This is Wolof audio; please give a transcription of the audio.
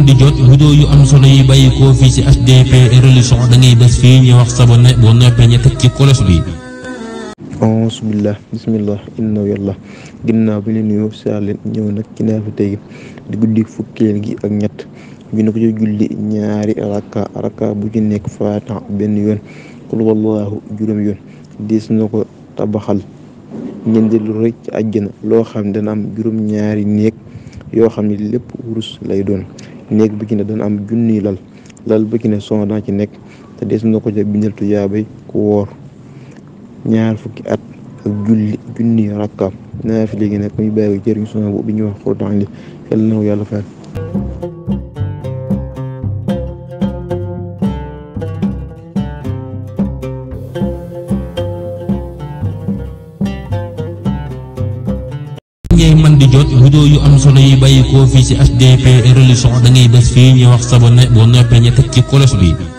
di jot vidéo yu am solo yi bàyyi ko fii ci HDP religion da ngay bés fii ñu wax sabone boo noppee ñu teg ci kolos bi. bismillah bismillah inna yàlla ginnaaw bi ñu nuyoo saa leen ñëw nag ci naafi tey di guddi fukkeel gi ak ñett ñu ne ko ci julli ñaari rakka bu ci nekk faatiha benn yoon qul wallahu juróom yoon diis na ko tabaxal ñendi lu rëy ci àjjana loo xam ne dana am juróom ñaari néeg yoo xam ne lépp wurus lay doon néeg bu ci ne dana am junniy lal bu ci ne son dana ci nekk te des na ko ca bindal tuyaabay ku woor ñaar fukki at ak junni rakka naa fi léegi nag muy bàyyi jëriñ sona bu bi ñuy wax xurtaan li yàlla na ko yàlla fayal. ngay man di jot vidéo yu am solo yi bàyyi ko fii ci HDP religion da ngay bés fii ñu wax sabone boo noppee ñu teg ci kolos bi.